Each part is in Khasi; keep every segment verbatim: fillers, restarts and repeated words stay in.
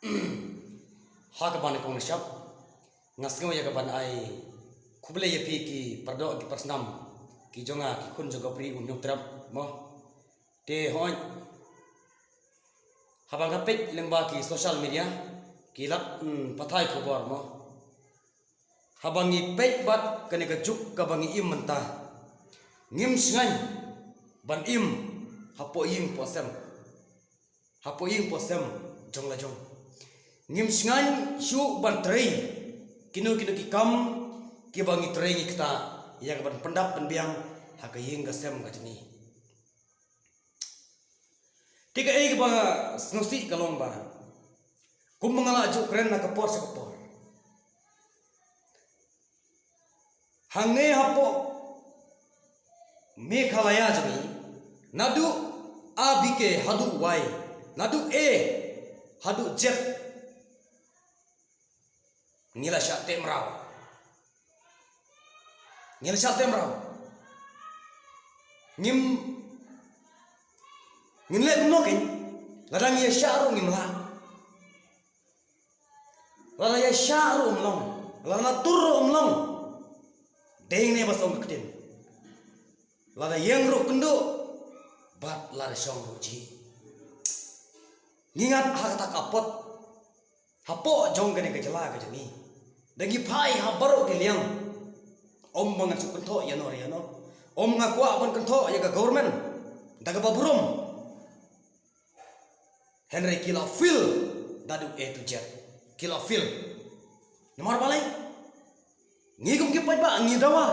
Ha kaba nyngkong nyngshap nga sngew ïa kaban ai khublei ïa phi ki pardoh ki parsnam ki jong nga, ki khun jong ka Bri u Hynñiewtrep mo. Te hooid, haba nga peit lyngba ki social media ki lap, mm, pathai khubor mo. Haba ngi peit bad kane ka juk kaba ngi im mynta, ngim shngaiñ ban im hapoh ïing poh sem, hapoh ïing poh sem jong la jong. Ngim shngaiñ shuh ban trei kino kino ki kam kiba ngi trei ngi ktah ïa kaban pyndap pynbiang ha ka ïing ka sem ka jong ngi. Te kaei kaba sngewsih ka long ba kumba nga la ju kren na ka por sha ka por, hangne hapoh Meghalaya jong ngi, naduh A B K haduh Y, naduh A haduh Z, ngi la shah teh mraw. Ngi la shah teh mraw. Ngim, ngin leh kumno kein? Lada ngi ïa shah ruh ngim lah. Lada ïa shah ruh um long, lada tur ruh um long. Dei ne ba song ka ktien. Lada ïeng ruh kynduh bad lada shong ruh jhieh. Ngi ngat ha kata ka apot hapoh jong kane ka jylla ka jong ngi. Da ngi phai ha baroh ki liang. Ym ba ngan shu kynthoh ïano re ïano. Ym nga kwah ban kynthoh ïa ka government da kaba burom. Hynrei ki la fail naduh A to Z. Ki la fail. Namar balei? Ngi kum ki paidbah ngi dawa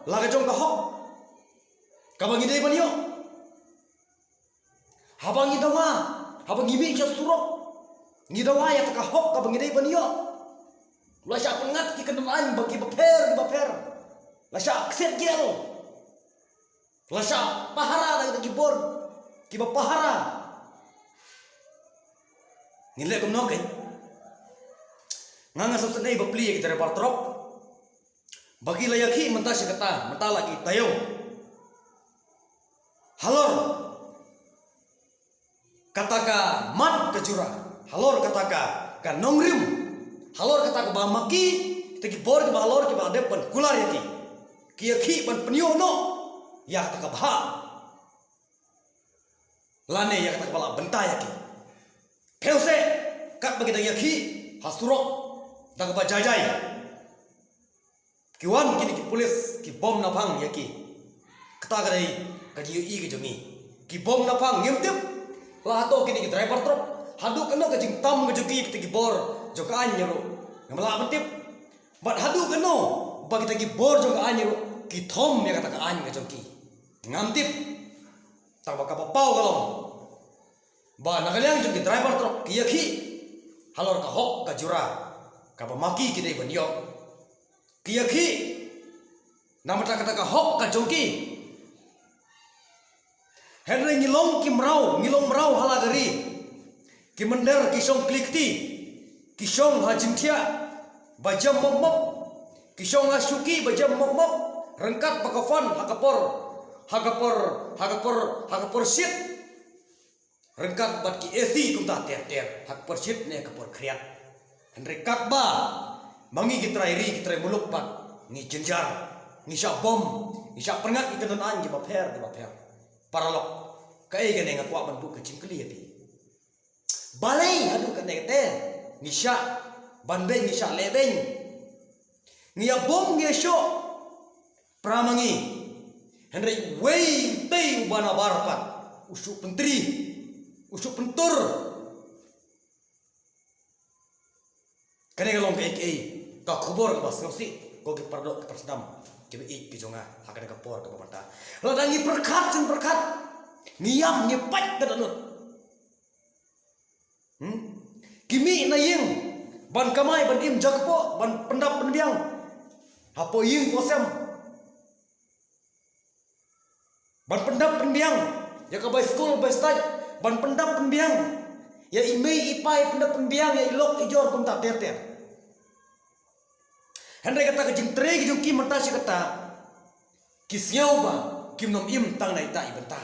la ka jong ka hok kaba ngi dei ban ïoh. Haba ngi dawa, haba ngi mih sha surok, ngi dawa ïa kata ka hok kaba ngi dei ban ïoh. La shah pynngat ki kyndon aiñ ba ki bapher ki bapher. La shah kset jel. La shah pahara da kita ki bor kiba pahara. Ngin leh kumno kein? Nga nga sngewsynei ba plie ïa ki driver truck ba ki la ïakhih mynta shi katta, mynta la ki taïew. Halor kata ka mat ka jura, halor kata ka, ka nongrim, halor kata kaba maki, kita ki bor kiba halor kiba la dep ban kular ïa ki, ki ïakhih ban pynïoh noh ïa kata ka bhah lane ïa kata kaba la bynta ïa ki. Phi ïohi katba ki dang ïakhih ha surok da kaba jai jai. Ki wan kine ki pulit ki bom naphang ïa ki. Kata ka dei ka jingïohi ka jong ngi. Ki bom naphang, ngim tip la hato kine ki driver truck haduh katno ka jingtam ka jong ki kita ki bor jong ka aiñ ruh ngam lah ban tip. Bad haduh katno ba kita ki bor jong ka aiñ ruh ki thom ïa kata ka aiñ ka jong ki, ngam tip. Tangba kaba paw ka long ba na ka liang jong ki driver truck ki ïakhih halor ka hok ka jura kaba maki ki dei ban ïoh. Ki ïakhih namar kata ka hok ka jong ki. Hynrei ngi long ki mraw, ngi long mraw ha la ka ri. Ki mynder ki shong kli kti, ki shong ha jingthiah ba jem mop mop, ki shong ha shuki ba jem mop mop, ryngkat ba ka phone ha ka por, ha ka por, ha ka por, ha ka por shit. Ryngkat bad ki A C kumta ter ter ha ka por shit ne ha ka por khriat. Hynrei katba ma ngi ki trai ri ki trai muluk pat ngi jynjar, ngi shah bom, ngi shah pynngat ki kyndon aiñ kiba pher kiba pher. Paralok, kaei kane nga kwah ban buh ka jingkylli ïa phi. Balei haduh kane kate ngi shah ban beiñ, ngi shah leh beiñ? Ngi ïa bom ngi ïa shoh pra ma ngi. Hynrei uwei tei uba nabar pat u shu pyntri, u shu pyntur. Kane ka long kaei kaei ka khubor kaba sngewsih ko ki paralok ki parsnam kiba ïeit ki jong nga ha kane ka por kaba mynta. Lada ngi pyrkhat jingpyrkhat, ngi ïam ngi pait ka dohnud. Hmm? Ki mih na ïing ban kamai, ban im jakpoh, ban pyndap pynbiang hapoh ïing poh sem. Ban pyndap pynbiang ïa ka bai skul bai stait, ban pyndap pynbiang ïa i mei i pa, pyndap pynbiang ïa i lok i jor kumta ter ter. Hynrei kata ka jingtrei ka jong ki mynta shi katta, ki sngew ba kim nym im tang na ita i bynta.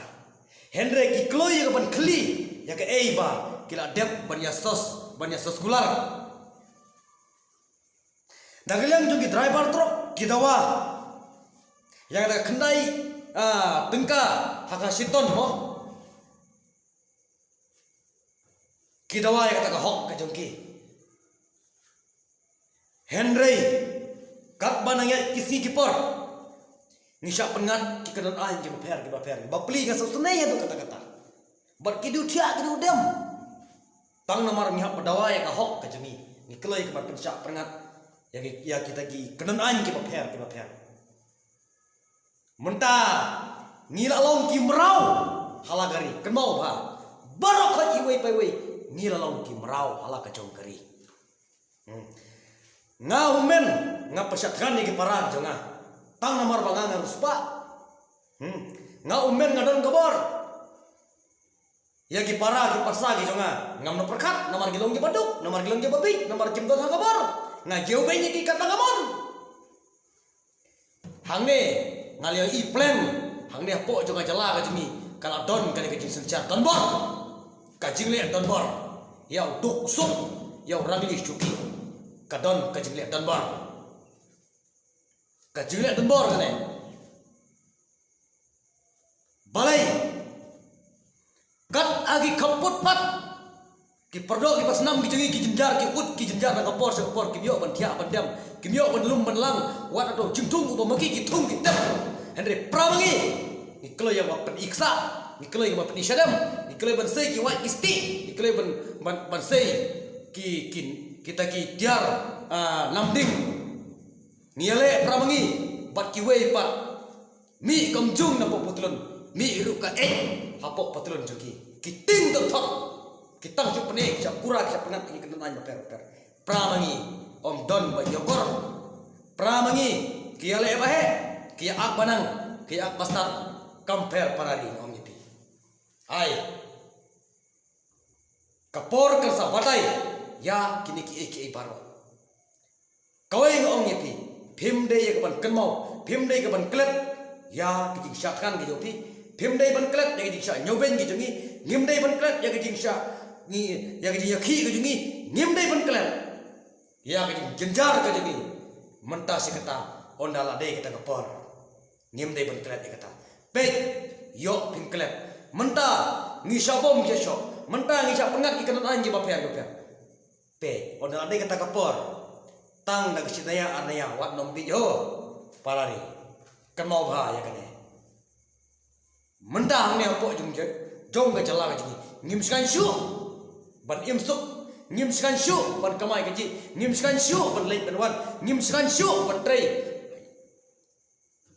Hynrei ki kloi ïa ka ban khlieh ïa kaei ba ki la dep ban ïa sos ban ïa soskular. Da ka liang jong ki driver truck ki dawa ïa kata ka khyndai, ah, tyngka ha ka shi ton mo. Ki dawa ïa kata ka hok ka jong ki. Hynrei katba nang ïaid ki sngi ki por, ngi shah pynngat ki kyndon aiñ kiba pher kiba pher. Bapli nga sngewsynei haduh katta katta. Bad ki dei u thiah ki dei u dem. Tang namar ngi hap ban dawa ïa ka hok ka jong ngi, ngi kloi ka ban pynshah pynngat ïa ki, ïa kita ki kyndon aiñ kiba pher kiba pher. Mynta ngi la long ki mraw ha la ka ri, kynmaw bha. Baroh khoit iwei pa iwei ngi la long ki mraw ha la ka jong ka ri. Hmm. Nga u men nga pynshah thngan ïa ki para jong nga. Tang namar ba nga nga riewspah. Hmm. Nga u men nga don ka bor ïa ki para ki parsa ki jong nga. Ngam nang pyrkhat namar ki long kiba duk, namar ki long kiba bieit, namar kim don ha ka bor. Nga jia beiñ ïa ki katba nga mon. Hangne nga la ïohi pleng, hangne hapoh jong ka jylla ka jong ngi ka la don kane ka jingsynshar donbor, ka jingleh donbor ïa u duk suk, ïa u rangli shuki. Ka don ka jingleh donbor, ka jingleh donbor kane. Balei kat ha ki khappud pat ki pyrdoh kiba snam ki jong ngi ki jynjar ki ud ki jynjar na ka por sha ka por, kim ïoh ban thiah ban dem, kim ïoh ban lum ban lang. Wat hato jingthung uba ma ki ki thung ki tep. Hynrei para ma ngi, ngi kloi ïa uba pyni ksah, ngi kloi ïa uba pyni shadem, ngi kloi ban sei ki wait ki stieh, ngi kloi ban, ban, ban sei ki, ki, kita ki tiar, ah, namding. Ngi ïaleh para ma ngi bad kiwei pat. Mih kam jung na poh patlun, mih ruh ka eh hapoh patlun jong ki. Ki tieng thot thot, ki tang shu pyneh, ki shu kura, ki shu pynngat, ki kyndon aiñ bapher bapher. Para ma ngi ym don ba ïoh kor. Para ma ngi ki ïaleh ba heh, ki ïa ak ba nang, ki ïa ak ba stad. Kam pher para ri, nga ong ïa phi. Ai. Ka por kan sa batai ïa kine kiei kiei baroh. Kawei nga ong ïa phi, phim dei ïa ka ban kynmaw, phim dei ka ban klet ïa ka jingshah thngan ka jong phi, phim dei ban klet ïa ka jingshah ñiewbeiñ ka jong ngi, ngim dei ban klet ïa ka jingshah ngi, ïa ka jingïakhih ka jong ngi, ngim dei ban klet ïa ka jingjynjar ka jong ngi. Mynta shi katta, ynda la dei kata ka por. Ngim dei ban klet ïa kata. Peit, ïoh phim klet. Mynta ngi shah bom ki shoh. Mynta ngi shah pynngat ki kyndon aiñ kiba pher bapher. Peit, ynda la dei kata ka por, tang da ka shi naya ar naya wat nym bieit ho. Para ri, kynmaw bha ïa kane. Mynta hangne hapoh jong, jong ka jylla ka jong ngi, ngim shngaiñ shuh ban im suk, ngim shngaiñ shuh ban kamai kajih, ngim shngaiñ shuh ban leit ban wan, ngim shngaiñ shuh ban trei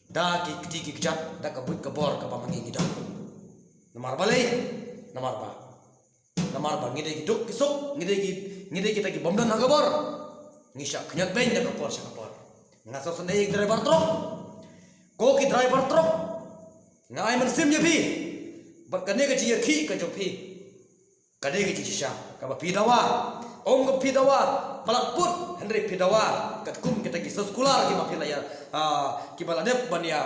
da ki kti ki kjat, da ka buit ka bor kaba ma ngi ngi don. Namar balei? Namar ba, namar ba ngi dei ki duk ki suk, ngi dei ki, ngi dei kita ki bym don ha ka bor. Ngi shah khñiot beiñ da ka por sha ka por. Nga sngewsynei ïa ki driver truck. Ko ki driver truck, nga ai mynsiem ïa phi bad kane ka jingïakhih ka jong phi. Ka dei ka jingshisha kaba phi dawa. Ym ka phi dawa palat put, hynrei phi dawa katkum kita ki soskular kiba phi la ïa, ah, kiba la dep ban ïa,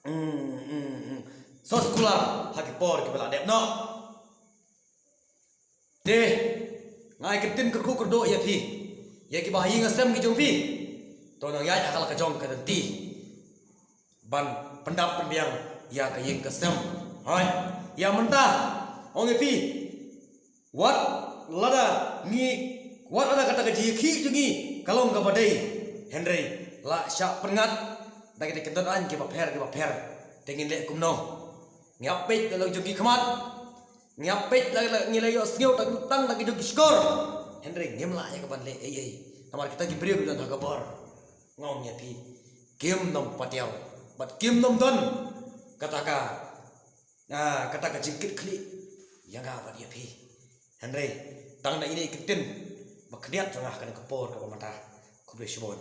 mm, mm, mm, soskular ha ki por kiba la dep noh. Te nga ai kyntien kyrkhu kyrdoh ïa phi, ïa kiba ha ïing ha sem ki jong phi. To nang ïaid ha ka la ka jong ka lynti ban pyndap pynbiang ïa ka ïing ka sem. Hooid, ïa mynta, ong ïa phi, wat lada ngi, wat lada kata ka jingïakhih jong ngi ka long kaba dei, hynrei la shah pynngat da kita ki kyndon aiñ kiba pher kiba pher. Te ngin leh kumno? Ngi hap peit la jong ki khmat. Ngi hap peit la, la, ngi la ïohsngew tang, tang da ki jong ki shkor. Hynrei ngim lah ïa ka ban leh ei ei. Namar kita ki briew ki don ha ka bor. Nga ong ïa phi, kim nym patiaw bad kim nym don kata ka, ah, kata ka jingkitkhlieh ïa nga bad ïa phi. Hynrei tang da ine i kyntien ba khyndiat jong nga ha kane ka por kaba mynta. Khublei shibun.